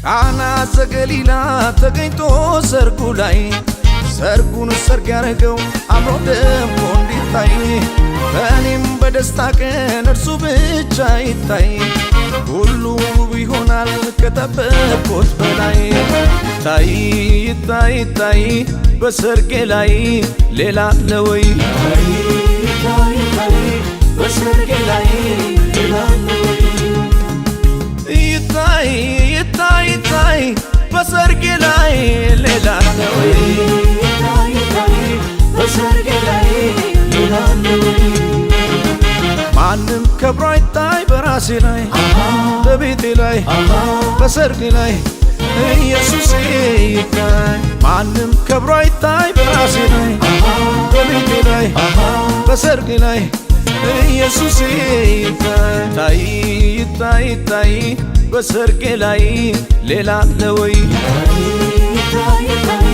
ቃና ዘገሊላ ተገኝቶ ሰርጉ ላይ፣ ሰርጉን ሰርግ ያረገው አምሮ ደምቆ እንዲታይ፣ በእኔም በደስታ ቀን እርሱ ብቻ ይታይ። ሁሉ ውብ ይሆናል ከጠበቅኩት በላይ። ይታይ ይታይ ይታይ በሰርጌ ላይ፣ ሌላ አለ ወይ? ይታይ ይታይ በሰርጌ ላይ፣ ሌላ አለ ወይ? ይታይ ይታይ ይታይ በሰርጌ ላይ፣ ሌላ አለ ወይ? ይታይ ይታይ በሰርጌ ላይ፣ ሌላ አለ ወይ? ማንም ከብሮ አይታይ በራሴ ላይ፣ በቤቴ ላይ፣ በሰርጌ ላይ፣ ኢየሱስ ይታይ። ማንም ከብሮ አይታይ በራሴ ላይ፣ በቤቴ ላይ፣ በሰርጌ ላይ፣ ኢየሱስ ይታይ። ታይ ይታይ ይታይ በሰርጌ ላይ፣ ሌላ አለ ወይ? ይታይ ይታይ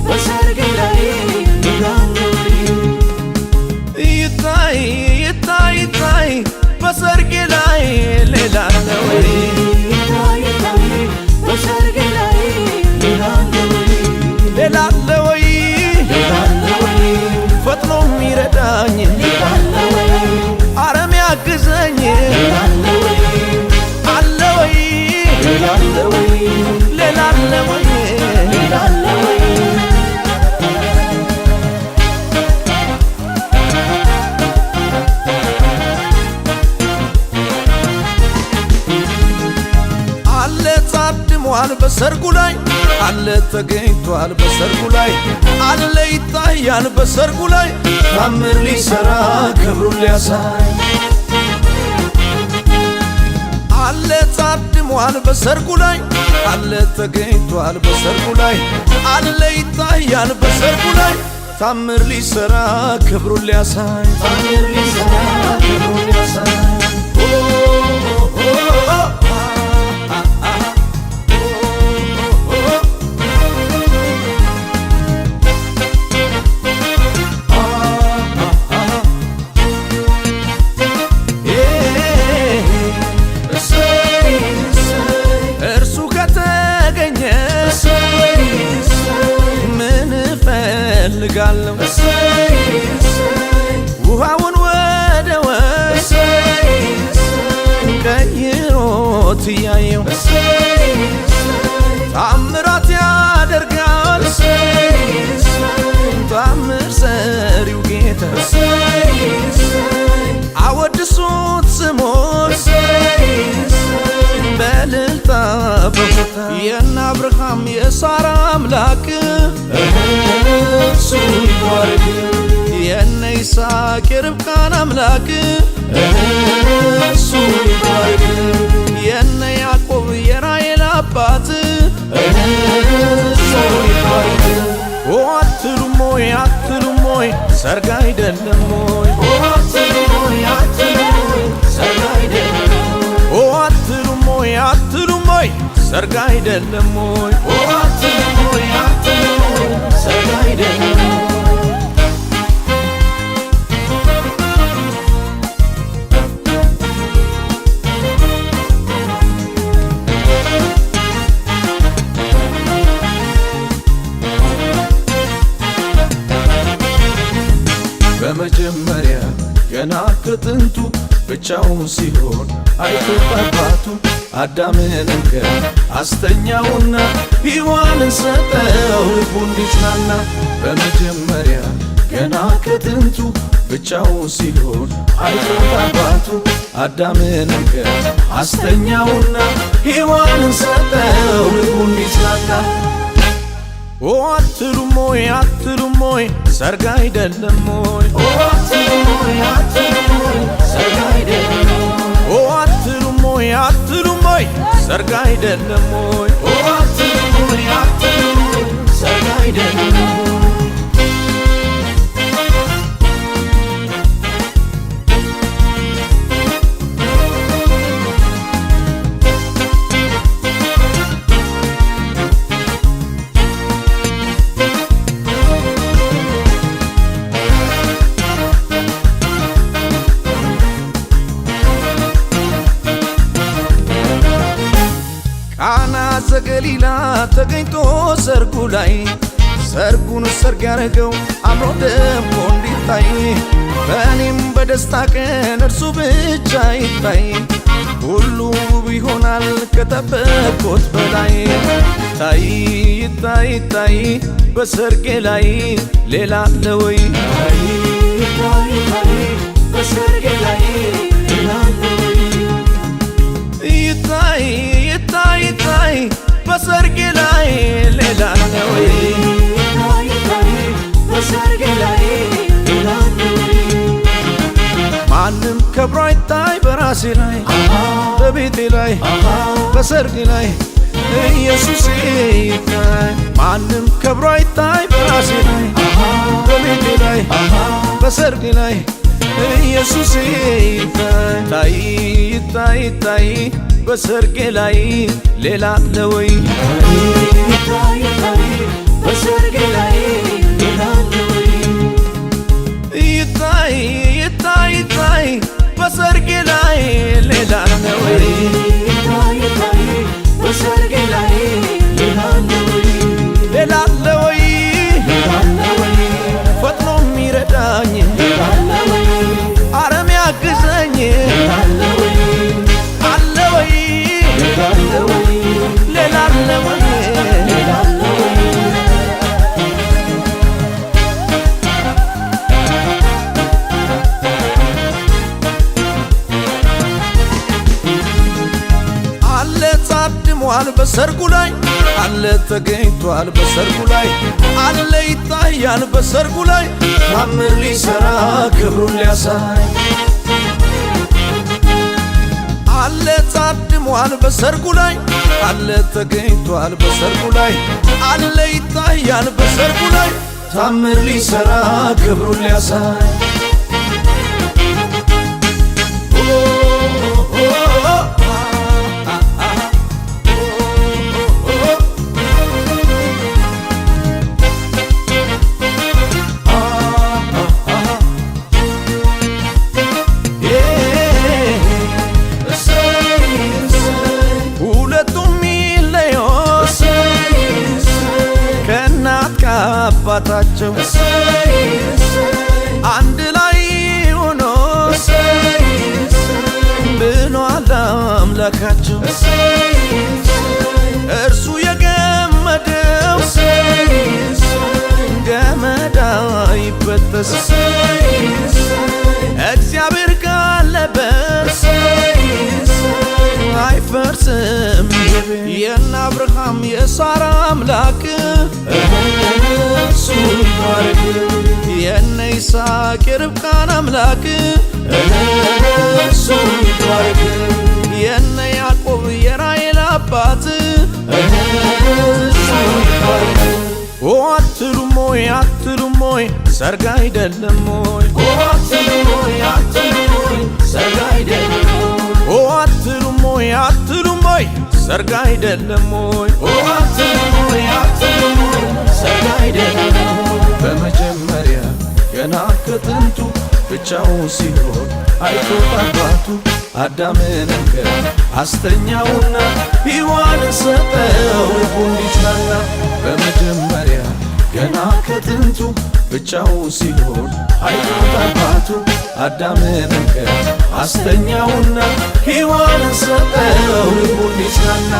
በሰርጌ ላይ፣ ሌላ አለ ወይ? ይታይ ይታይ ይታይ በሰርጌ ላይ፣ ሌላ አለ ወይ? ይታይ ይታይ በሰርጌ ላይ፣ ሌላ አለ ወይ? ሌላ አለ ወይ? ሌላ አለ ወይ? ፈጥኖ የሚረዳኝ፣ ሌላ አለ ወይ? አረም ያግዘኝ፣ ሌላ አለ ወይ? አለ ወይ? ሌላ አለ ወይ? ሌላ አለ ወይ? ሌላ አለ ወይ? አለ ታድሟል በሰርጉ ላይ፣ አለ ተገኝቷል በሰርጉ ላይ፣ አለ ይታያል በሰርጉ ላይ፣ ታምር ሊሰራ ክብሩን ሊያሳይ። አለ ታድሟል በሰርጉ ላይ፣ አለ ተገኝቷል በሰርጉ ላይ፣ አለ ይታያል በሰርጉ ላይ፣ ታምር ሊሰራ ክብሩን ሊያሳይ። ታምር ሊሰራ ክብሩን ሊያሳይ። ኦ ኦ ኦ አ አ ኦ ኦ አ አ እሰይ እሰይ፣ እርሱ ከተገኘ እሰይ እሰይ፣ ምን እፈልጋለሁ? እሰይ እሰይ፣ ውሃውን ወደ ወይን እሰይ እሰይ፣ ቀይሮት እያየው፣ እሰይ እሰይ፣ ታምራት ያደርጋል እሰይ እሰይ፣ ታምር ሰሪው ጌታ። እሰይ እሰይ፣ አወድሱት ስሙን እሰይ እሰይ፣ በእልልታ በሆታ። የነ አብርሃም የሳራ አምላክ እርሱ ይባረክ። የነ ይስሐቅ የርብቃን አምላክ እርሱ ይባረክ። የነ ያዕቆብ የራሔል አባት እርሱ ይባረክ። ኦ አትሉም ወይ፣ አትሉም ወይ፣ ሰርግ አይደለም ወይ? ኦ አትሉም ወይ፣ አትሉም ወይ፣ ሰርግ አይደለም ወይ? ኦ አትሉም ወይ፣ አትሉም ወይ፣ ሰርግ አይደለም ወይ? ኦ አትሉም ወይ፣ አትሉም ወይ፣ ሰርግ አይደለም ወይ? በመጀመሪያ ገና ከጥንቱ ብቻውን ሲሆን አይቶት አባቱ፣ አዳምን እንከን አስተኛውና ሔዋንን ሰጠው ልቡ እንዲጽናና። በመጀመሪያ ገና ከጥንቱ ብቻውን ሲሆን አይቶት አባቱ፣ አዳምን እንከን አስተኛውና ሔዋንን ሰጠው ልቡ እንዲጽናና። ኦ አትሉም ወይ፣ አትሉም ወይ፣ ሰርግ አይደለም ወይ? ኦ አትሉም ወይ፣ አትሉም ወይ፣ ሰርግ አይደለም ወይ? ኦ አትሉም ወይ፣ አትሉም ወይ፣ ሰርግ አይደለም ወይ? ኦ አትሉም ወይ፣ አትሉም ወይ፣ ሰርግ አይደለም ወይ? ቃና ዘገሊላ ተገኝቶ ሰርጉ ላይ፣ ሰርጉን ሰርግ ያረገው አምሮ ደምቆ እንዲታይ፣ በእኔም በደስታ ቀን እርሱ ብቻ ይታይ፣ ሁሉ ውብ ይሆናል ከጠበቅኩት በላይ። ታይ ታይ ታይ በሰርጌ ላይ ሌላ አለ ወይ? ታይ ታይ ታይ በሰርጌ ላይ ሌላ አለ ወይ? ይታይ ይታይ ታይ በሰርጌ ላይ ሌላ አለ ወይ? ታይ ታይ በሰርጌ ላይ ሌላ አለ ወይ? ማንም ከብሮ አይታይ በራሴ ላይ፣ በቤቴ ላይ፣ በሰርጌ ላይ ኢየሱስ ይታይ። ማንም ከብሮ አይታይ በራሴ ላይ፣ በቤቴ ላይ፣ በሰርጌ ላይ ኢየሱስ ይታይ። ታይ ታይ ታይ በሰርጌ ላይ ሌላ አለ ወይ? ታይ ታይ በሰርጌ ላይ ሌላ አለ ወይ? ይታይ ይታይ ታይ በሰርጌ ላይ ሌላ አለ ወይ? ታይ ታይ በሰርጌ ላይ ሌላ አለ ወይ? ሌላ አለ ወይ? ሌላ አለ ወይ? ፈጥኖ የሚረዳኝ፣ ሌላ አለ ወይ? አረም ያግዘኝ፣ ሌላ አለ ወይ? አለ ወይ? ሌላ አለ ወይ? ሌላ አለ ወይ? ሌላ አለ ወይ? አለ ታድሟል በሰርጉ ላይ፣ አለ ተገኝቷል በሰርጉ ላይ፣ አለ ይታያል በሰርጉ ላይ፣ ታምር ሊሰራ ክብሩን ሊያሳይ። አለ ታድሟል በሰርጉ ላይ፣ አለ ተገኝቷል በሰርጉ ላይ፣ አለ ይታያል በሰርጉ ላይ፣ ታምር ሊሰራ ክብሩን ሊያሳይ። ሁለቱም ሚለዮት ከእናት ከአባታቸው አንድ ላይ ሆኖ ብሏል አምላካቸው። እርሱ የገመደው ገመድ አይበጠስ፣ እግዚአብሔር ካለበት አይፈርስም። የነ አብርሃም የሳራ አምላክ እሱ ይባረክ። የነ ይስሐቅ የርብቃን አምላክ እሱ ይባረክ። የነ ያዕቆብ የራሔል አባት እሱ ይባረክ። ኦ አትሉም ወይ? አትሉም ወይ? ሰርግ አይደለም ወይ? ኦ አትሉም ወይ? አትሉም ወይ? ሰርግ አይደለም ወይ? ኦ አትሉም ወይ? አትሉም ወይ? ሰርግ አይደለም ወይ? ኦ አትሉም ወይ? አትሉም ወይ? ሰርግ አይደለም ወይ? በመጀመሪያ ገና ከጥንቱ ብቻውን ሲኖር አይቶት አባቱ፣ አዳምን እንከን አስተኛውና ሔዋንን ሰጠው ልቡ እንዲጽናና። በመጀመሪያ ገና ከጥንቱ ብቻውን ሲኖር አይቶት አባቱ፣ አዳምን እንከን አስተኛውና ሔዋንን ሰጠው ልቡ እንዲጽናና።